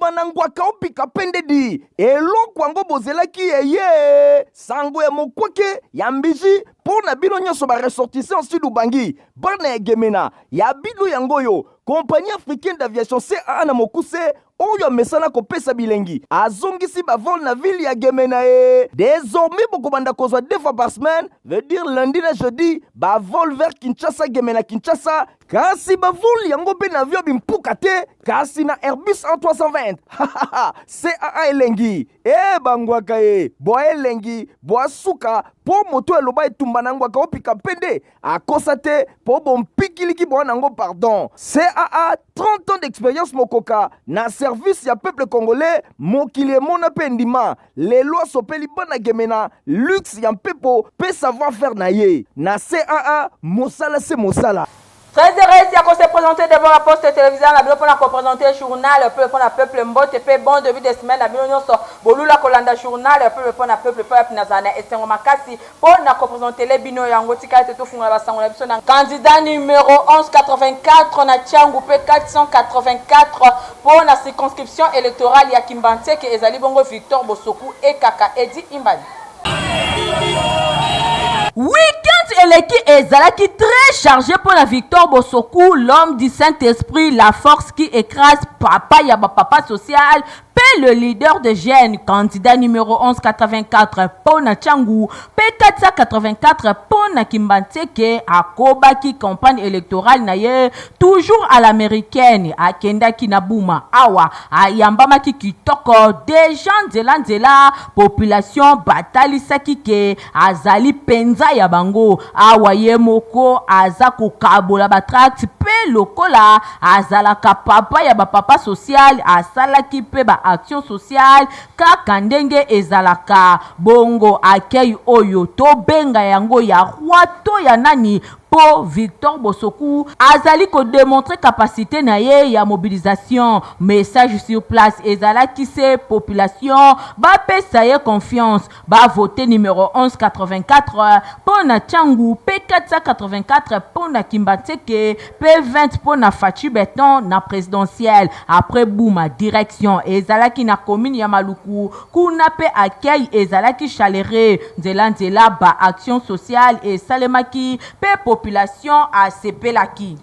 Etumba na ngwaka opika pende di eloko yango bozelaki eye sango ya mokwake ya mbiji mpo na bino nyonso ba ressortissants Sud Ubangi bana ya Gemena ya bino yango oyo Compagnie africaine d'aviation CAA na mokuse oyo amesana kopesa bilengi azongisi ba vol na ville ya Gemena e désormais bokobanda kozwa deux fois par semaine, veut dire lundi na jeudi, ba vol vers Kinshasa, Gemena, Kinshasa. Kasi ba vol yango mpe na avion bimpuka te, kasi na Airbus A320. CAA elengi e bangwaka e bwa elengi bwa suka mpo moto eloba etumba na ngwaka opika mpende akosa te mpo bompikiliki bwa nango pardon. CAA 30 ans d'expérience mokoka na service ya peuple congolais, mokili emona mpe endima. Lelo asopeli bana Gemena luxe ya mpepo mpe savoir faire na ye na CAA, mosala se mosala. Très heureuse ya ko se présenter devant la poste télévision na bino mpona ko présenter journal peuple mpona peuple. Mbote mpe bon début de semaine na bino nyonso bolula kolanda journal peuple mpona peuple. Mpo yapi nazala na esengo makasi mpo na ko présenter bino yango. Tika ete tofungola basango na biso na candidat numéro 1184 na Tshangu mpe 484 mpo na circonscription électorale ya Kimbanseke, ezali bongo Victor Bosoku Ekaka Edi Imbani. Weekend eleki ezalaki très chargé pour la Victor Bosoku, l'homme du Saint-Esprit, la force qui écrase, papa ya papa social, pe le leader de jeunes, candidat numéro 1184 pona Tshangu pe 484 pona Kimbanseke, akobaki campagne électorale na ye toujours à l'américaine. Akendaki na Buma, awa ayambamaki kitoko. Deja nzela nzela population batalisaki ke azali mpenza ya bango. Awa ye moko aza kokabola ba tract, mpe lokola azalaka papa ya bapapa social, asalaki mpe ba action sociale kaka ndenge ezalaka bongo. Accueil oyo tobenga yango ya roi to ya nani, mpo Victor Bosoku azali ko démontrer capacité na ye ya mobilisation. Message sur place ezalaki se population bapesa ye confiance, bavote numéro 1184 mpo na Tshangu mpe 484 mpo na Kimbanseke mpe 20 mpo na Fatshi Béton na présidentielle. Après Buma, direction ezalaki na commune ya Maluku. Kuna mpe accueil ezalaki chaleureux, nzela nzela ba action sociale esalemaki mpe population asepelaki.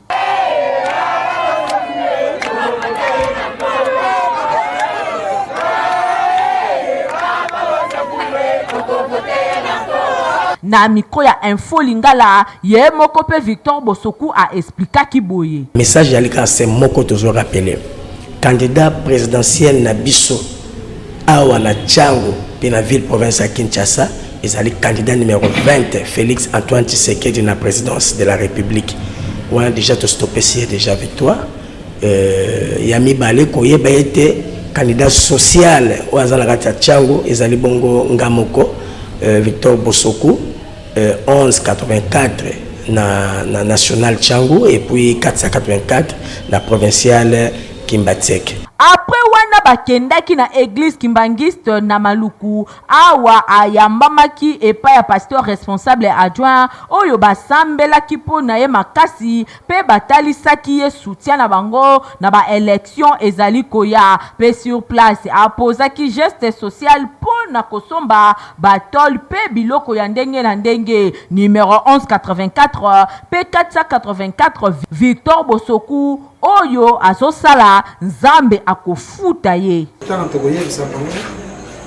Na micro ya Info Lingala, ye moko mpe Victor Bosoku aexplikaki boye. Message ezali kaka se moko: tozwa rappeler candidat présidentiel na biso awa na Tshangu mpe na ville province ya Kinshasa ezali candidat numéro 20, Félix Antoine Tshisekedi, na présidence de la République. Wana déjà tostopesi ye déjà victoire. Ya mibale, koyeba ete candidat social oyo aza na kati ya Tshangu ezali bongo nga moko, Victor Bosoku, 1184 na national Tshangu et puis 484 na provincial Kimbanseke. Après wana bakendaki na église kimbangiste na Maluku. Awa ayambamaki epai ya pasteur responsable adjoint oyo basambelaki mpo na ye makasi mpe batalisaki ye soutien na bango na ba élection ezali koya. Mpe sur place apozaki geste social mpo na kosomba batole mpe biloko ya ndenge na ndenge. Numéro 1184 mpe 484, Victor Bosoku, oyo azosala, Nzambe akofuta ye. Ntango tokoyebisa bango,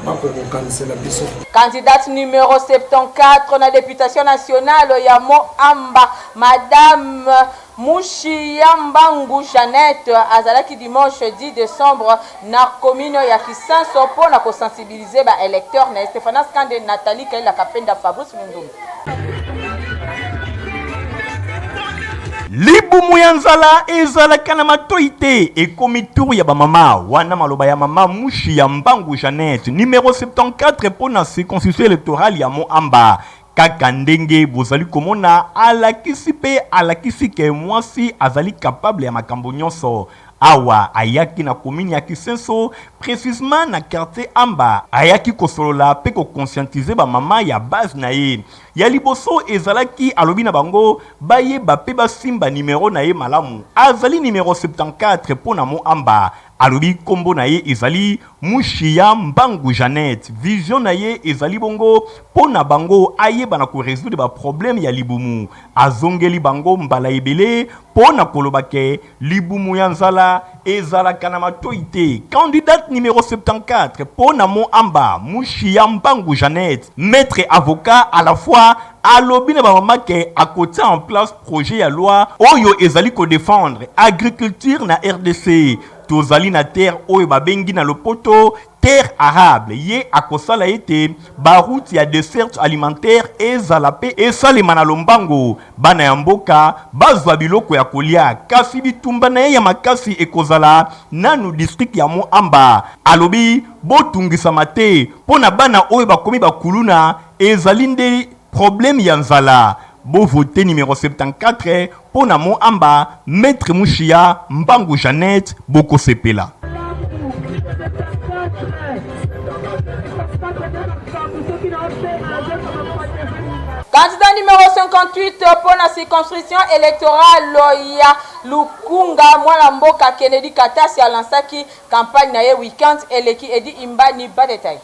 bakokokanisela biso. Candidate numéro 74 na députation nationale ya Moamba, Madame Mushiya Mbangu Jeannette, azalaki dimanche 10 décembre na commune ya Kisenso mpo na ko sensibiliser ba électeur na Stéphanas Kande, Nathalie Kaila Kapenda, Fabrice Mundumbi. Libumu ya nzala ezalaka na matoi te. Ekomi tour ya bamama wana. Maloba ya mama Mushi ya Mbangu Jeannette, numéro 74 mpo na circonscription électorale ya Moamba, kaka ndenge bozali komona, alakisi mpe alakisi ke mwasi azali capable ya makambo nyonso. Awa ayaki na commune ya Kisenso, précisement na quartier Amba. Ayaki kosolola mpe ko conscientiser bamama ya base na ye. Ya liboso ezalaki, alobi na bango bayeba mpe basimba nimero na ye malamu, azali nimero 74 mpo na Moamba. Alobi kombo na ye ezali Mushiya Mbangu Jeannette. Vision na ye ezali bongo mpo na bango ayeba na ko resoudre ba problèmes ya libumu. Azongeli bango mbala ebele mpo na koloba ke libumu ya nzala ezalaka na matoyi te. Candidate numero 74 mpo na Mont Amba, Mushiya Mbangu Jeannette, maitre avocat à la fois, alobi na ba mama ke akotia en place projet ya loi oyo ezali ko defendre agriculture na rdc. Tozali na terre oyo babengi na lopoto terre arable. Ye akosala ete ba routes ya desserte alimentaire ezala pe esalema na lombango, bana ya mboka bazwa biloko ya kolia. Kasi bitumba na ye ya makasi ekozala nanu district ya Mont Amba. Alobi botungisama te po na bana oyo bakomi ba kuluna, ezali nde problème ya nzala. Bo voter numero 74 po na Mont Amba, Maitre Mushiya Mbangu Jeannette, bokosepela. Candidat numéro 58 mpo na circonscription électorale ya Lukunga, mwana mboka Kennedy Katasi alansaki campagne na ye week-end eleki. Edi Imbani ba detail.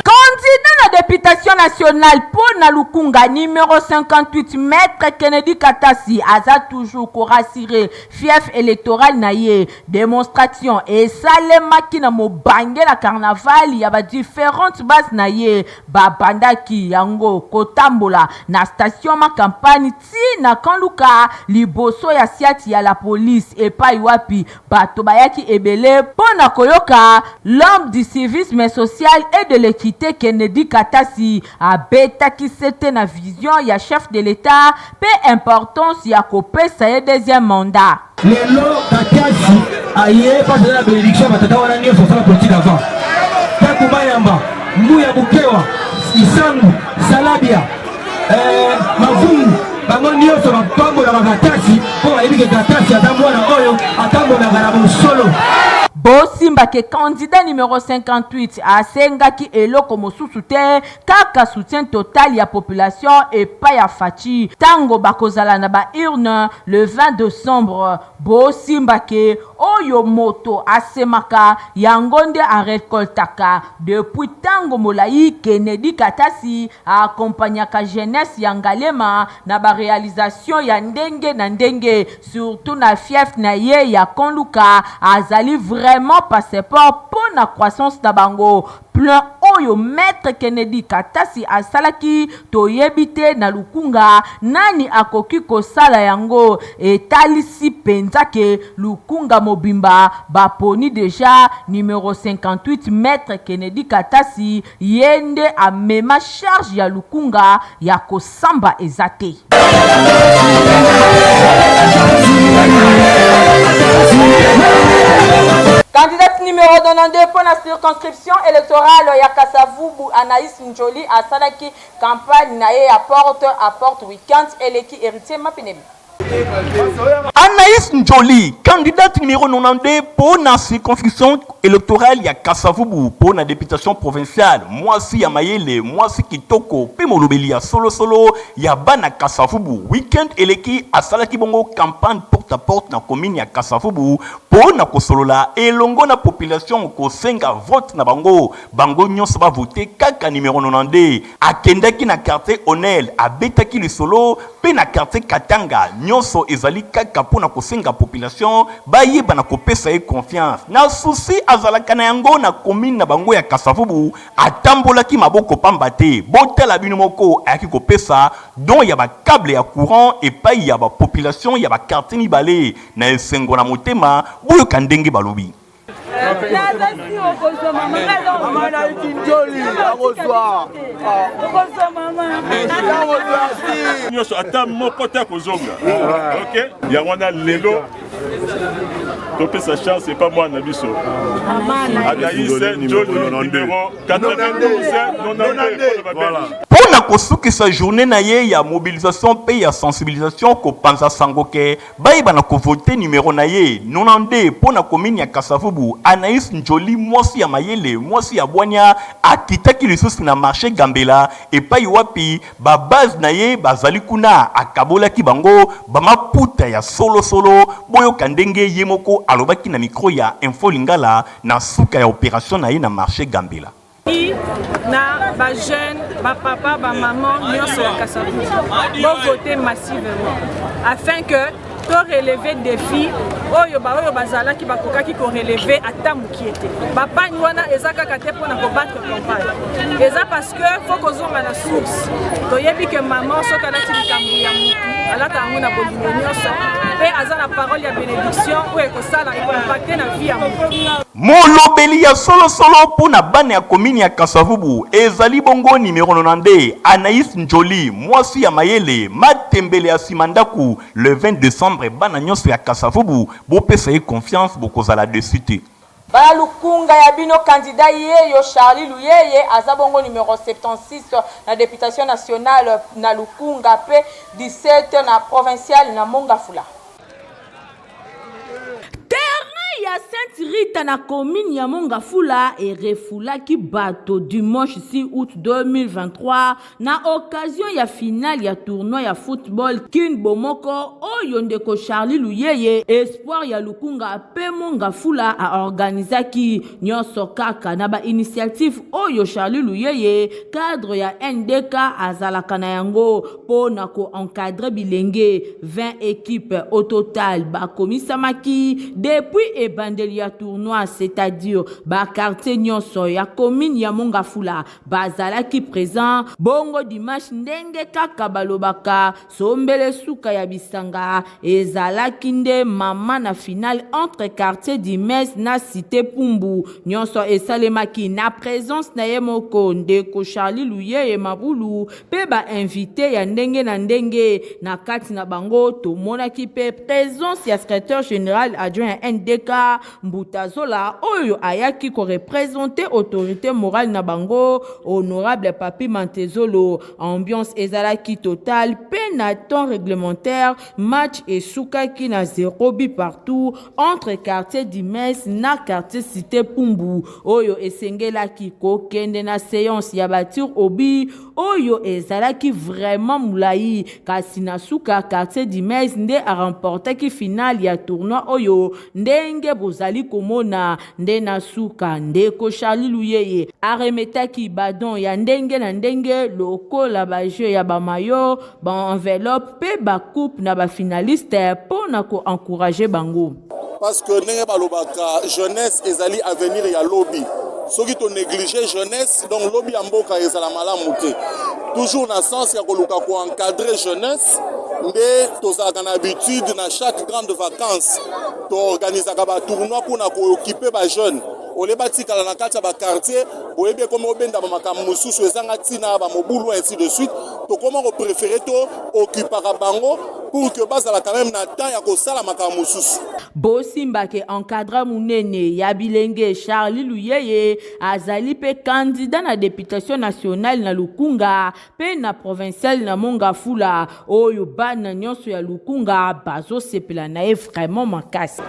Candidat na deputation nationale mpo na Lukunga numero 58 Maître Kennedy Katasi aza toujours ko rassurer fief electoral na ye. Demonstration esalemaki na mobange na carnaval ya ba differentes bases na ye. Babandaki yango kotambola na station ma campagne ti na camp Luka liboso ya siati ya la police epayi wapi bato bayaki ebele mpo na koyoka l'homme du civisme social et de l'equite Kennedy Katasi abetaki sete na vision ya chef de l'Etat mpe importance ya kopesa ye deuxième mandat. Lelo Katasi aye parce que na benediction ya batata wana nyonso basala politique avant. Taku Mayamba, Mbuya Bukewa, Isangu, Salabia, eh, Mavungu, bango nyonso bapambolaka Katasi mpo bayebi ke Katasi aza mwana oyo atambolaka na bosolo. Bosimba ke candidat numero 58 asengaki eloko mosusu te kaka soutien total ya population epai ya Fatshi tango bakozala na ba urnes le 20 decembre. Bosimba ke oyo moto asemaka yango nde a recoltaka. Depuis tango molayi Kennedy Katasi a accompagnaka jeunesse ya Ngaliema na ba realisations ya ndenge na ndenge surtout na fief na ye ya Camp Luka azali vraiment passeport po na croissance na bango. Plein oyo maitre Kennedy Katasi asalaki toyebi te na Lukunga nani akoki kosala yango etalisi penza ke Lukunga mobimba baponi dejà numero 58 maitre Kennedy Katasi ye nde amema charge ya Lukunga ya kosamba eza te. Candidate numero 92 mpo na circonscription electorale ya Kasa-Vubu, Anaïs Ndjoli asalaki campagne na ye ya porte à porte week-end eleki. Heritier Mapinemi. Anaïs Ndjoli, candidate numéro 92 mpo na circonscription électorale ya Kasa-Vubu mpo na deputation provinciale, mwasi ya mayele, mwasi kitoko mpe molobeli ya solosolo ya bana Kasa-Vubu. Week-end eleki asalaki bongo campagne porte à porte na commune ya Kasa-Vubu mpo na kosolola elongo na population kosenga vote na bango, bango nyonso ba voter kaka numero 92. Akendaki na quartier Onel, abetaki lisolo mpe na quartier Katanga, nyonso ezali kaka mpo na kosenga population bayeba na kopesa ye confiance. Na souci azalaka na yango na commune na bango ya Kasa-Vubu, atambolaki maboko pamba te. Botala bino moko, ayaki kopesa don ya ba cables ya courant epayi ya ba population ya ba quartiers mibale. Na esengo na motema, boyoka ndenge balobi. Nyonso ata moko te akozonga. Ok, yango wana lelo topesa chance epa mwana na biso Anaïs Njoli numéro 92 92. Mpo na. kosukisa journee na ye ya mobilisation mpe ya sensibilisation kopanza sango ke bayeba na kovote numero na ye 92 mpo na commune ya Kasa-Vubu, Anaïs Ndjoli mwasi ya mayele, mwasi ya bwania akitaki lisusu na marche Gambela epayi wapi ba base na ye bazali kuna akabolaki bango ba maputa ya solo solo, boyoka ndenge ye moko alobaki na micro ya Info Lingala na suka ya operation na ye na marche Gambela. I na ba jeunes, ba papa, ba maman nyonso ya Kasavubu bo voter massivement afin que to relever défi oyo baoyo bazalaki bakokaki ko relever ata mokie te. Bapagne wana eza kaka te mpona ko battre campagne, eza parce que faut kozonga na source. Toyebi ke maman soki alati likambo ya mutu alata yango na bolingo nyonso mpe aza na parole ya benediction oyo ekosala ekoimpacte na vie ya mutu. Molobeli ya solo solo mpo na bana ya commune ya Kasa-Vubu ezali bongo numero 92 Anaïs Ndjoli, mwasi ya mayele, matembele ya sima ndaku, le 20 decembre bana nionso ya Kasa-Vubu bopesa ye confiance bokozala deçu te. Bana lukunga ya bino candidat yeyo Charly Luyeye aza bongo numero 76 na deputation nationale na lukunga pe 17 na provinciale na Mont-Ngafula. Terrain ya Sainte Rita na commune ya Mont-Ngafula e refoulaki bato dimanche 6 août 2023 na occasion ya finale ya tournoi ya football Kin Bomoko oyo ndeko Charly Luyeye, espoir ya Lukunga pe Mont-Ngafula a organisaki. Nionso kaka na ba initiatives oyo Charly Luyeye, cadre ya NDK azalaka na yango mpo na ko encadrer bilenge. 20 equipes au total bakomisamaki depuis ebandeli ya tournoi, c'est-à-dire ba quartiers nionso ya commune ya Mont-Ngafula bazalaki present. Bongo dimanche ndenge kaka balobaka sombele suka ya bisanga ezalaki nde mama na finale entre quartier Dimes na cite Pumbu. Nionso esalemaki na presence na ye moko ndeko Charly Luyeye Mabulu mpe ba invites ya ndenge na ndenge. Na kati na bango tomonaki mpe presence ya secretaire general adjoint ya NDK Mbuta Zola oyo ayaki ko representer autorite morale na bango honorable Papy Mantezolo. Ambiance ezalaki totale mpe na temps reglementaire match esukaki na zero but partout entre quartier Dimes na quartier Cite Pumbu oyo esengelaki kokende na seance ya ba tirs au but oyo ezalaki vraiment mulayi kasi na suka quartier Dimes nde a remportaki finale ya tournoi oyo ndenge bozali komona nde na suka ndeko Charly Luyeye a remetaki ba dons ya ndenge na ndenge lokola ba jeux ya ba maillots, ba enveloppes pe ba coupes na ba finalistes po na ko encourager bango. Parce que ndenge balobaka jeunesse ezali avenir ya lobi. Soki to negliger jeunesse donc lobi ya mboka ezala malamu te. Toujours na sens ya koluka ko encadrer jeunesse nde tozalaka na habitude na chaque grande vacance to organisaka ba tournois mpona ko occuper ba jeunes au lieu batikala na kati ya ba quartier. Boyebi ekomi obenda ba makambo mosusu ezanga ntina, ba mobulu ainsi de suite. Tokoma ko preferer to occupaka bango pour que bazala quand même na temps ya kosala makambo mosusu. Bosimba ke encadreur munene ya bilenge Charly Luyeye azali pe candidat na deputation nationale na Lukunga pe na provinciale na Mont-Ngafula oyo bana nionso ya Lukunga bazosepela na ye vraiment makasi.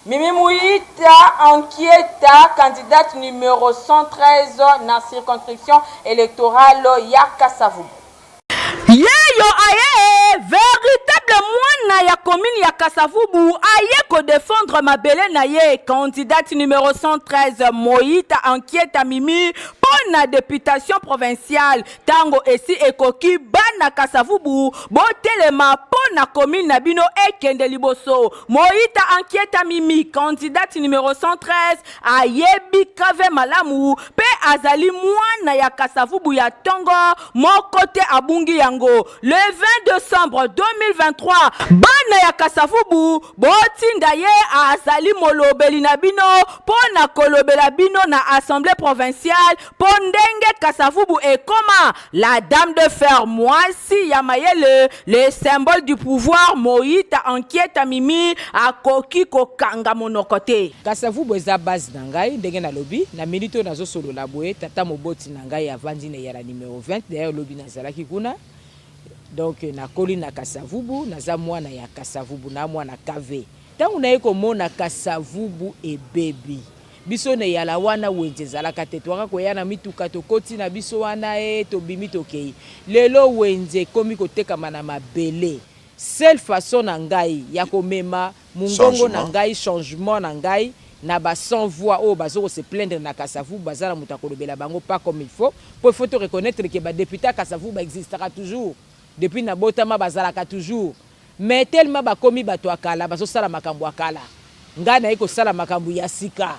Mimi Muita Ankieta, candidate numero 113 na circonscription electorale ya Kasa-Vubu. Yeyo aye veritable mwana ya commune ya Kasa-Vubu aye ko defendre mabele na ye candidate numero 113 Moita Ankieta Mimi mpo na deputation provinciale. Tango esi ekoki bana Kasa-Vubu botelema mpo na commune na bino ekende liboso. Moita Ankieta Mimi candidate numero 113 ayebi kave malamu pe azali mwana ya Kasa-Vubu ya tongo moko te abungi yango. Le 20 decembre 2023 bana ya Kasa-Vubu botinda ye azali molobeli na bino mpo na kolobela bino na Assemblee provinciale. mpo ndenge Kasavubu ekoma la dame de fer mwasi ya mayele le symbole du pouvoir Moyita Ankieta Mimi akoki kokanga monoko te. Kasavubu eza base na ngai ndenge nalobi na minute oyo nazosolola boye tata moboti na ngai avandi na eyala numero 20 d'ailleurs lobi nazalaki kuna donc nakoli na Kasavubu naza mwana ya Kasavubu na mwana KV tango naye komona Kasavubu ebebi biso na eyala wana wenze ezalaka te toyaka koya na mituka tokoti na biso wana e tobimi tokei lelo wenze ekomi kotekama na mabele seule façon na ngai ya komema mungongo na ngai changement na ngai na ba sans voix oyo bazo ko se plaindre na Kasavubu baza na moto akolobela bango pas comme il faut po il faut to reconnaître que ba deputes ya Kasavubu ba existaka toujours depuis nabotama bazalaka toujours mais tellement bakomi bato ya kala bazosala makambo ya kala ngai naye kosala makambo ya sika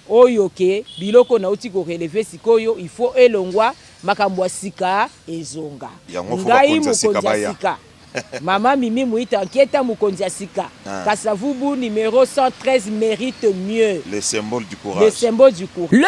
oyo ke biloko nauti ko relever sikoyo il faut elongwa makambo ya sika ezonga ngai mokonzi ya sika Mama Mimi Muita Nkieta mokonzi ya sika ah. Kasavubu numéro 113 mérite mieux. Le symbole du courage. Le symbole du courage. Le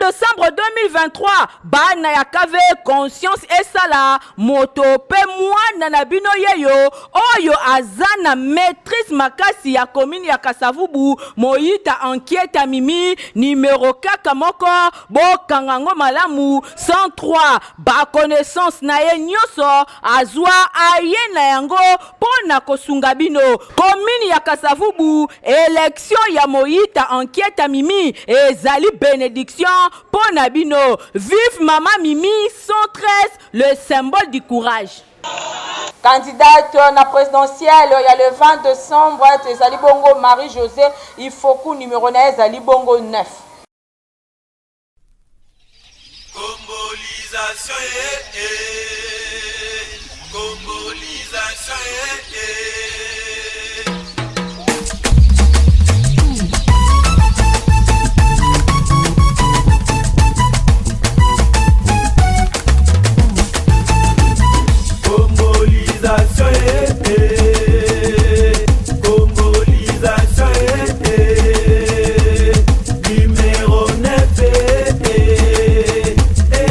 20 décembre 2023, bana ya KV conscience esala moto pe mwana na bino yeyo oyo aza na maîtrise makasi ya commune ya Kasavubu Moyita Ankieta Mimi numéro kaka moko bokanga ngo malamu 103 ba connaissance na ye nyonso azwa aye na yango mpo na kosunga bino. Commune ya Kasavubu, election ya Moyita Ankieta Mimi ezali benediction mpo na bino. Vive mama Mimi 113 le symbole du courage. Candidate na presidentielle ya le 20 decembre ezali bongo Marie-Josée Ifoku, numero na ye ezali bongo 9. Congolization eh, eh. Congolization eh, eh. Congolization eh, eh. Congolization eh, eh. Numero 9 eh, eh.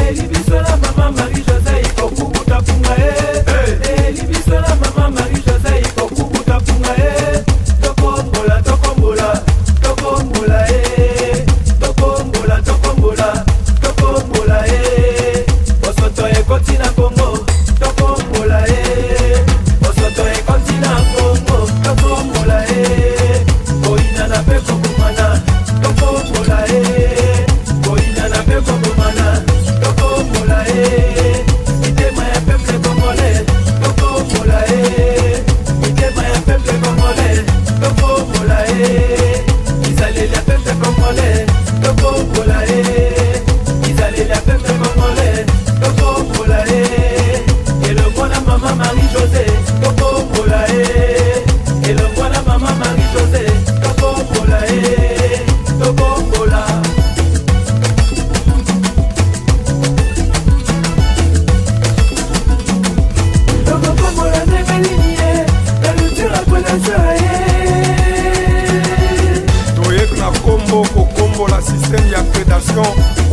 Elibiso na mama Marie José ikokubuta punga eh. Elibiso na mama Marie José ikokubuta punga eh. Tokombola tokombola tokombola eh. Tokombola tokombola tokombola eh. Bosoto ekoti na Congo tokombola eh. Bosoto ekoti na Congo tokombola eh. Koyinana mpe kobomana tokombola eh. Koyinana mpe kobomana tokombola eh. Mitema ya peuple congolais tokombola eh. Mitema ya peuple congolais tokombola eh. Bizaleli ya peuple congolais tokombola eh. Bizaleli ya peuple congolais tokombola eh. Elongo na mama Marie José tokombola eh. Elongo na mama Marie José tokombola eh. Tokombola. Tokokombola ndenge nini ye na lutura pona ye. Toye na kombo kokombola système ya prédation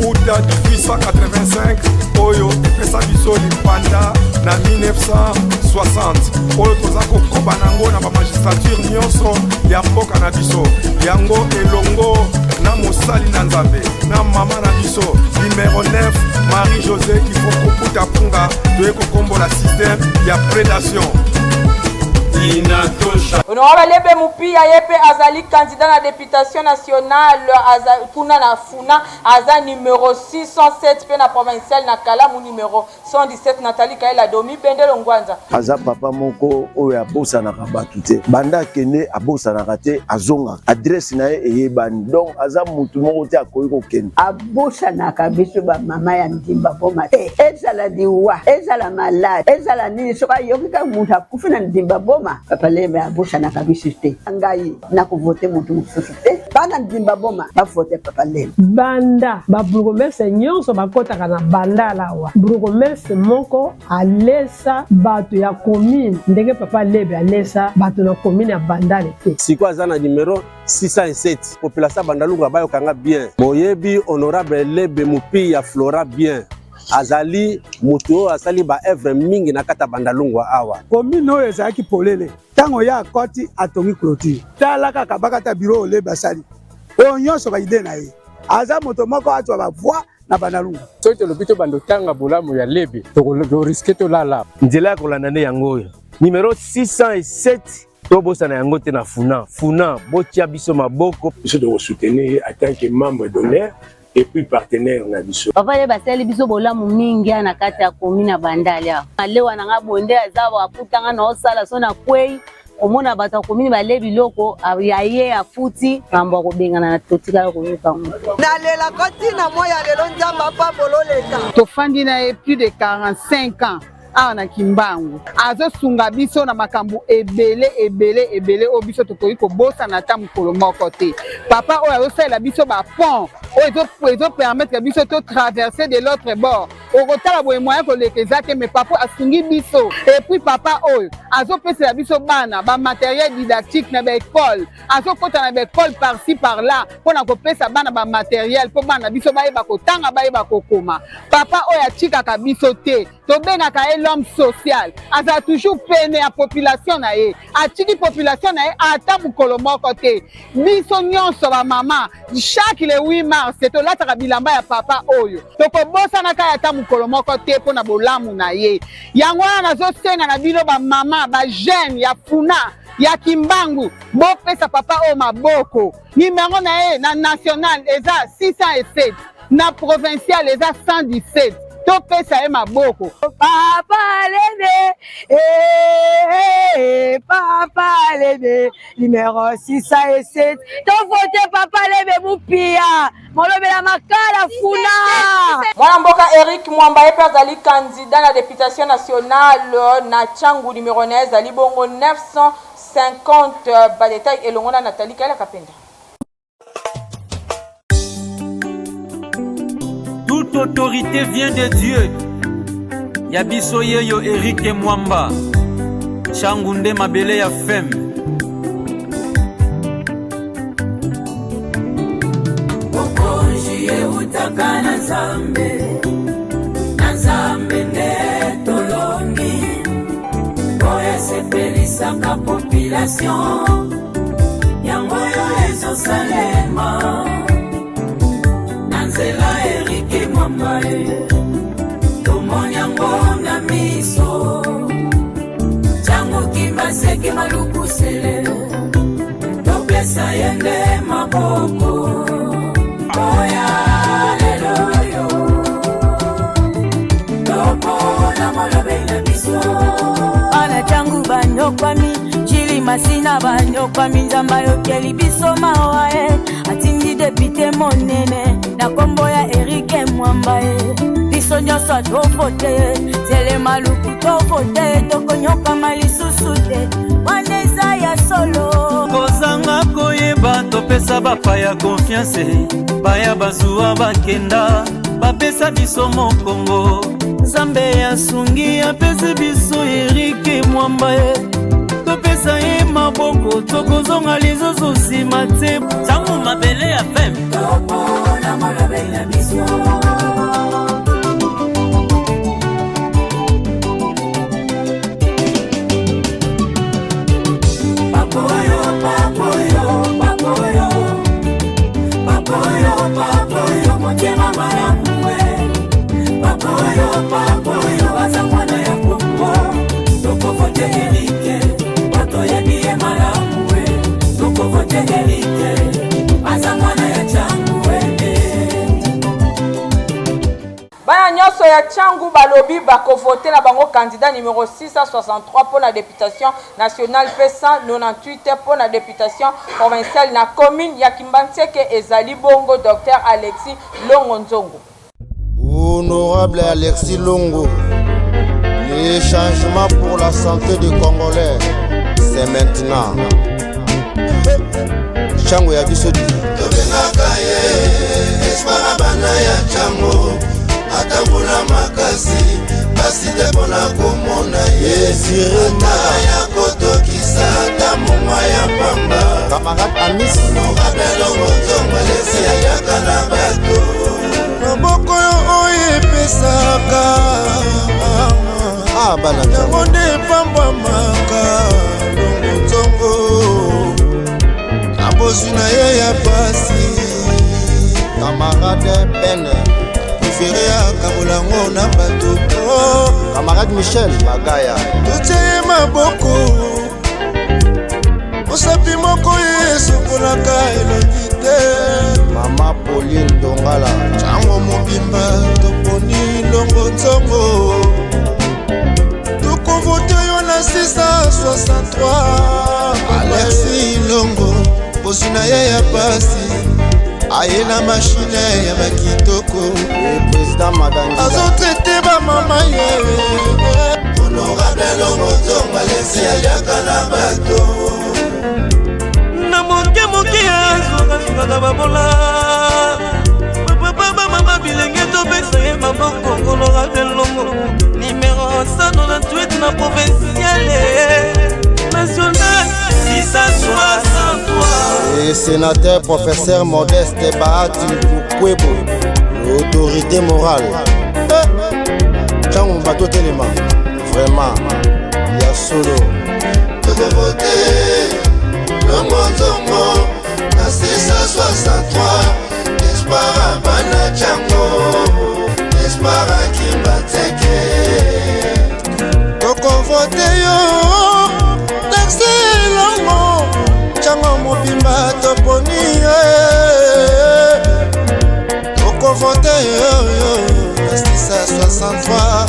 uta 1885 oyo epesa biso lipanda na 1960 oyo toza kokoba na yango na bamagistrature nyonso ya mboka na biso yango elongo na mosali na Nzambe na mama na biso numero 9 Marie José Ifoko Puta Punga toye kokombola système ya prédation. Inatosha. Honorable Lebe Mupia ye mpe azali candidat na deputation nationale aza, kuna na Funa aza numero 607 mpe na provincial na Kalamu numero 117 Nathalie Kaela Domi Bendelo Ngwanza. Aza papa moko oyo abosanaka bato te, banda akende abosanaka te, azongaka adresse na ye eyebani, donc aza mutu moko te akoki kokende. Abosanaka biso ba mama ya Ndimba Boma te, ezala liwa, ezala malade, ezala nini, soki ayoki kaka mutu akufi na Ndimba Boma, Papa Lembe abosanaka biso te. Ngai nakovote mutu mosusu te, bana Ndimba Boma bavote Papa Lembe. Banda ba bourgmestre nyonso bakotaka na Bandal awa, bourgmestre moko alesa bato ya commune ndenge Papa Lebe alesa bato na commune ya Bandal te. Sikoyo aza na numero 607 population ya Bandalungwa bayoka nga bien. Boyebi honorable Lebe Mupiya Flora bien. Azali mutu oyo asali ba œuvre mingi na kati ya Bandalungwa awa. Commune oyo ezalaki polele ntango ye akoti atongi clôture. Tala kaka bakata bureau oyo Lebe asali. Oyo nyonso ba idee na ye. Aza moto moko azwa ba voix na Bandalungwa. Soki tolobi tobanda otanga bolamu ya Lebe, tokoriske tolala. Nzela ya kolanda nde yango oyo. Numero 607 tobosana yango te na Funa. Funa, botia biso maboko. Biso toko soutenir ye en tant que membre d'honneur et puis partenaire na biso. Papa ye basali biso bolamu mingi na kati ya commune ya Bandal awa. Malewa na nga bonde aza akuta nga na osala so na kwei komona bato ya commune bale biloko ya ye afuti mambo ya kobengana na totikala koyoka yango. Nalelaka ntina moi ya lelo Nzambe apambola oleka. Tofandi na ye plus de 45 ans awa na Kimbangu, azosunga biso na makambo ebele ebele ebele oyo biso tokoki kobosana ata mokolo moko te. Papa oyo azosalela biso ba pont oyo ezo permettre biso to traverser de l'autre bord. Okotala boye moyen koleka eza te, mais papa asungi biso. Et puis papa oyo azopesela biso bana ba materiel didactique na ba école, azokota na ba école par-ci par-là mpo na kopesa bana ba materiel mpo bana biso bayeba kotanga, bayeba kokoma. Papa oyo atikaka biso te, tobengaka ye l'homme social, azala toujours pene ya population na ye, atiki population na ye ata mokolo moko te. Biso nyonso ba mama, chaque le 8 mars tolataka bilamba ya papa oyo, tokobosanaka ye ata mokolo moko te mpo na bolamu na ye. Yango wana nazosenga na bino ba mama, ba jeune ya Funa, ya Kimbangu, bopesa papa oyo maboko. Numero na ye na national eza 607, na provincial eza 117. Topesa ye maboko. Papa Lebe, eh, eh, Papa Lebe, numéro 607. Tovote Papa Lebe Mupia, molobela makala Funa. Mwana mboka Eric Mwamba ye mpe azali candidat na deputation nationale na Tshangu, numero na ye ezali bongo 950. Ba details elongo na Nathalie Kayela Kapenda. Toute autorité vient de Dieu. Ya biso yeyo Eric Mwamba. Tshangu nde mabele ya femme. Bokonzi eutaka na Nzambe, na Nzambe nde tolongi, oyo esepelisaka population, yango oyo ezosalema na nzela Erike Mwamba e, tomoni yango na miso. Tshangu Kimbaseke Malukusele, topesa ye nde maboko. Oya lelo oyo topona molobeli na biso. Bana Tshangu banyokwami, Chili Masina banyokwami, Nzambe ayokeli biso mawa e, atindi député monene na kombo ya Eric Mwamba e. Biso nyonso tovote, Zele Maluku tovote, tokonyokama lisusu te, wana eza ya solo. Kozanga koyeba topesa bapaya confiance, baya bazuwa bakenda, bapesa biso mokongo. Nzambe asungi apesi biso Eric Mwamba e, topesa ye maboko, tokozonga lisusu nsima te. Ntango mabele ya fem topona molobeli na biso. Papoyo, papoyo, papoyo, papoyo, papoyo, motema malamu we. Papoyo, papoyo, aza mwana ya Kongo. Tokovote Erike, toyebi ye malamu we. Tokovote Erike, aza mwana ya Tshangu we. Bana nyonso ya Tshangu balobi bakovote na bango candidat numéro 663 mpo na députation nationale mpe 198 mpo na députation provinciale na commune ya Kimbanseke, ezali bongo Dr Alexis Longo Nzongo. Honorable Alexis Longo, les changements pour la santé des Congolais, c'est maintenant. Tshangu ya biso di. Tobengaka ye espoir bana ya Tshangu, atambola makasi pasi te mpona komona ye, ata ya kotokisa ata mongwa ya pamba. Camarade Amisi. Honorable Longo Nzongo Alexi aliaka na bato. Loboko yo oyo epesaka ah, bana yango nde epambwamaka longo nzongo na bozwi na ye ya pasi camarade ben prefere akabola yango na bato oh. camarade michel magaya totie ye maboko mosapi moko ye esokolaka elongi te mama pauline dongala ntango mobimba toponi longo nzongo tokovote yo na 663 alexi longo bozwi na ye ya pasi aye na mashine ya bakitoko azotraite bamama ye honorable longo nzongo alexi aliaka na bato na moke moke azwakazwaka babola bapapa bamama bilenge topesa ye maboko honorable longo nimero 198 na provinciale national 663 Et sénateur professeur Modeste Bahati Lukwebo, l'autorité morale. Ntango bato telema vraiment ya solo. Tokovote longo nzongo na 663 espoir abana jango espoir akimba teke tokovote yo taxi longo ntango mobimba toponi ye tokovote yo na 663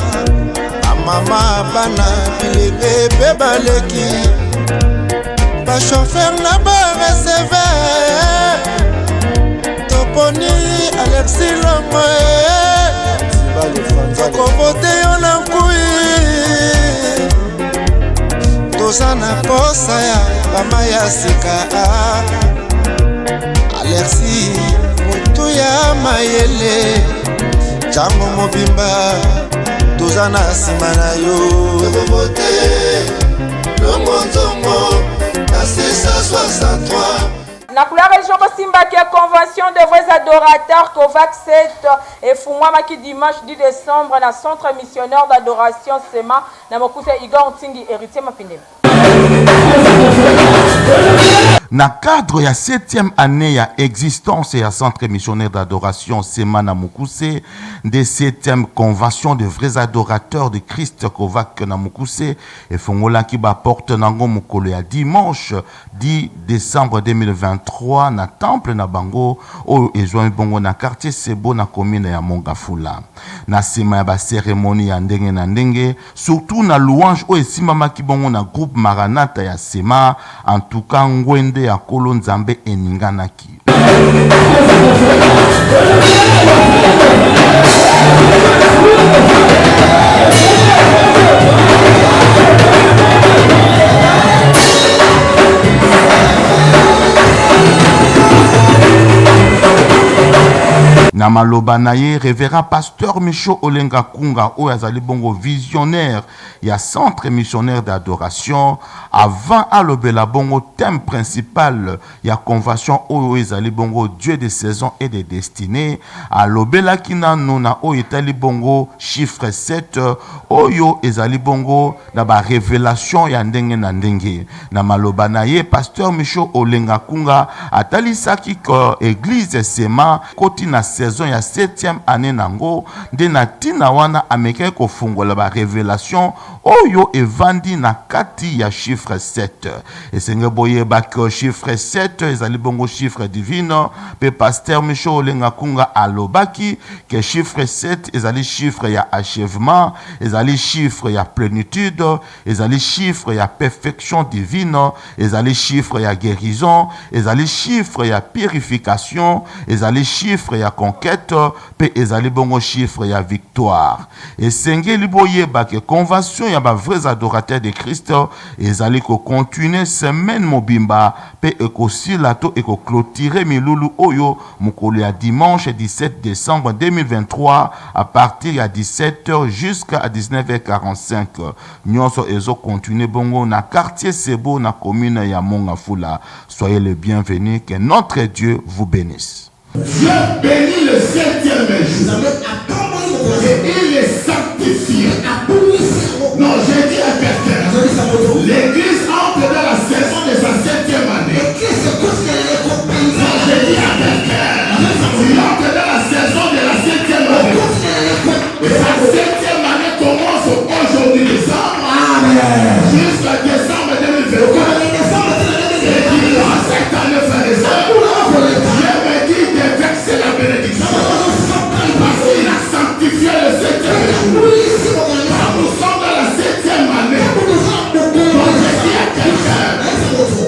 bamama bana bilenge mpe baleki bashofer na bareceveur toponi alexi longo tokovote yo na nkui toza na posa ya bama ya sika alexi motu ya mayele ntango mobimba toza na nsima na yo tokovote longo nzongo na 663 Na kula région bosimbaki ya convention de vrais adorateurs covac 7 efungwamaki dimanche 10 décembre na centre missionnaire d'adoration sema na mokuse Igor Ntingi Héritier Mapindemi. Na cadre ya 7e année ya existence ya centre missionnaire d'adoration Sema na Mokuse, nde 7e convention de vrais adorateurs de Christ Kovac na Mokuse efongolaki ba porte nango mokolo ya dimanche 10 décembre 2023 na temple na bango oyo ezwami bongo na quartier Sebo na commune ya Mongafula. Na nsima ya bacérémonie ya ndenge na ndenge, surtout na louange oyo esimbamaki bongo na groupe Maranatha ya Sema, en tout cas ngwende ya Nkolo Nzambe eninganaki. Na maloba na ye, Reverend Pasteur Michaud Olenga Kunga oyo azali bongo visionnaire ya centre missionnaire d'adoration, avant alobela bongo thème principal ya convention oyo ezali bongo Dieu de saison et de destinée, alobelaki nanu na oyo etali bongo chiffre 7 oyo ezali bongo na ba révélation ya ndenge na ndenge. Na maloba na ye, Pasteur Michaud Olenga Kunga atalisaki ke église Sema koti na saison ya 7e année nango, nde na ntina wana amekaki kofungola ba révélation oyo evandi na kati ya chiffre 7. Esenge boyeba ke chiffre 7 ezali bongo chiffre divine, mpe Pasteur Michaud Olenga Kunga alobaki ke chiffre 7 ezali chiffre ya achèvement, ezali chiffre ya plénitude, ezali chiffre ya perfection divine, ezali chiffre ya guérison, ezali chiffre ya purification, ezali chiffre ya conquête, mpe ezali bongo chiffre ya victoire. Esengeli boyeba ke convention ya ba vrais adorateurs de Christ ezali ko continuer semaine mobimba pe ekosila to eko cloturer milulu oyo mokolo ya dimanche 17 decembre 2023 à partir ya 17h jusqu'à 19h45. Nionso ezo continuer bongo na quartier Sebo na commune ya Mont-Ngafula. Soyez les bienvenus, que notre Dieu vous benisse. Dieu bénit le septième jour et il le sanctifie. Non, j'ai dit à quelqu'un, l'église entre dans la saison de sa septième année. Non, j'ai dit à quelqu'un, tu entres dans la saison de la septième année. Et sa septième année commence aujourd'hui décembre jusqu'à décembre 2023. Et durant cette année, frère et sœurs, Dieu me dit de verser la bénédiction. Parce qu'il a sanctifié le septième jour. Quand nous sommes dans la septième année, donc je dis à quelqu'un,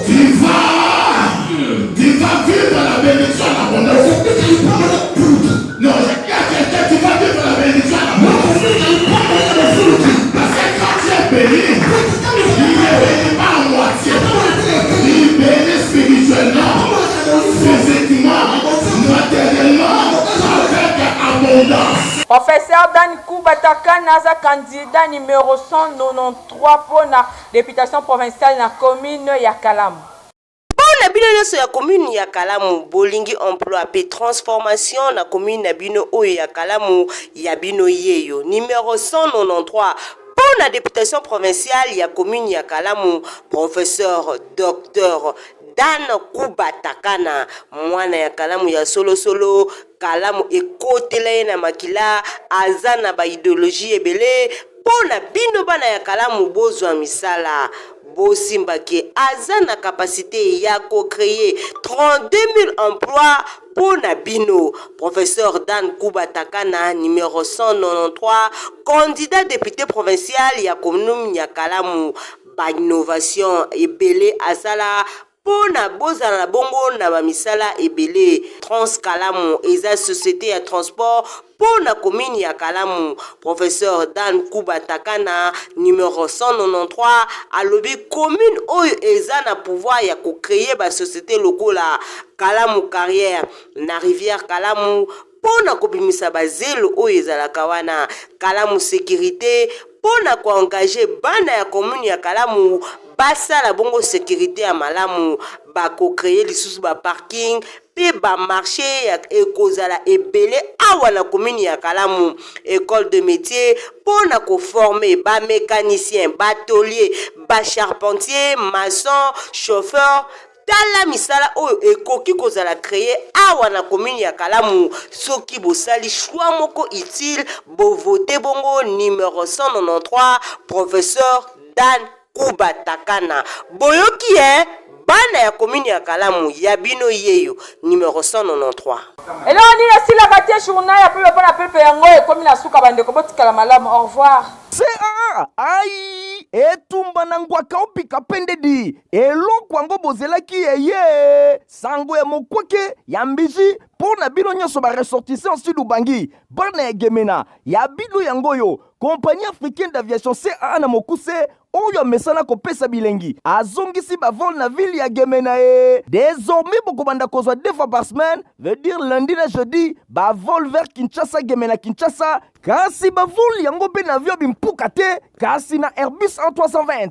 tu vas, tu vas vivre la bénédiction en abondance. Non, je dis à quelqu'un, tu vas vivre la bénédiction en abondance. Parce que quand tu es béni, il ne bénit pas à moitié. Il bénit spirituellement, physiquement, matériellement, avec abondance. Professeur Dan Kubatakana aza candidat numéro 193 mpo na députation provinciale na commune ya Kalamu. Mpo na bino nyonso ya commune ya Kalamu, bolingi emploi pe transformation na commune na bino oyo ya Kalamu, ya bino yeyo numero 193 mpo na deputation provinciale ya commune ya Kalamu, Professeur Docteur Dan Kuba Takana, mwana ya Kalamu ya solo solo, Kalamu ekotela ye na makila, aza na ba ideologie ebele mpo na bino bana ya Kalamu bozwa misala. Bosimba ke aza na capacite ya ko creer 32000 emplois mpo na bino. Professeur Dan Kuba Takana, numero 193, candidat depute provincial ya commune ya Kalamu. Ba innovations ebele asala mpo na bozala na bongo na ba misala ebele. Trans Kalamu eza societe ya transport mpo na commune ya Kalamu. Professeur Dan Kuba Takana, numero 193, alobi commune oyo eza na pouvoir ya ko creer ba societes lokola Kalamu Carrière na rivière Kalamu mpo na kobimisa ba zelo oyo ezalaka wana, Kalamu Securite mpo na ko engager bana ya commune ya Kalamu basala bongo securite ya malamu, ba ko creer lisusu ba parking mpe ba marches ya ekozala ebele awa na commune ya Kalamu, ecole de metiers mpo na ko former ba mecaniciens, ba toliers, ba charpentiers, maçons, chauffeurs. Tala misala oyo ekoki kozala creer awa na commune ya Kalamu soki bosali choix moko utile, bo voter bongo numero 193 Professeur Dan Kuba Takana. Boyoki hein? Bana ya commune ya Kalamu ya bino yeyo numero 193. Eloko nini esilaka te journal ya pepe pona pepe yango ekomi na suka bandeko botikala malamu au revoir. CAA ayi etumba na ngwaka opika pende di eloko yango bozelaki eye sango ya mokwake ya mbiji mpo na bino nyonso ba ressortissants sud ubangi bana ya gemena ya bino yango oyo compagnie africaine d'aviation CAA na mokuse oyo amesana kopesa bilengi azongisi bavol na ville ya gemena e désormais bokobanda kozwa deux fois par semaine veut dire lundi na jeudi bavol vers kinshasa gemena kinshasa kasi bavol yango mpe na avion bimpuka te kasi na airbus A320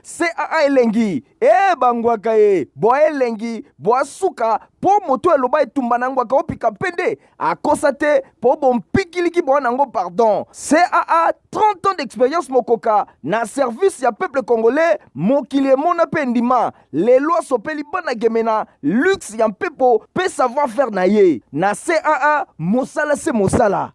caa elengi e bangwaka ye bwa elengi bwa suka mpo moto eloba etumba na ngwaka opika mpende akosa te mpo bompikiliki bwa nango pardon caa 30 ans d'expérience mokoka na service ya peuple congolais mokili emona mpe endima lelo asopeli bana gemena luxe ya mpepo mpe savoir faire na ye na caa mosala se mosala.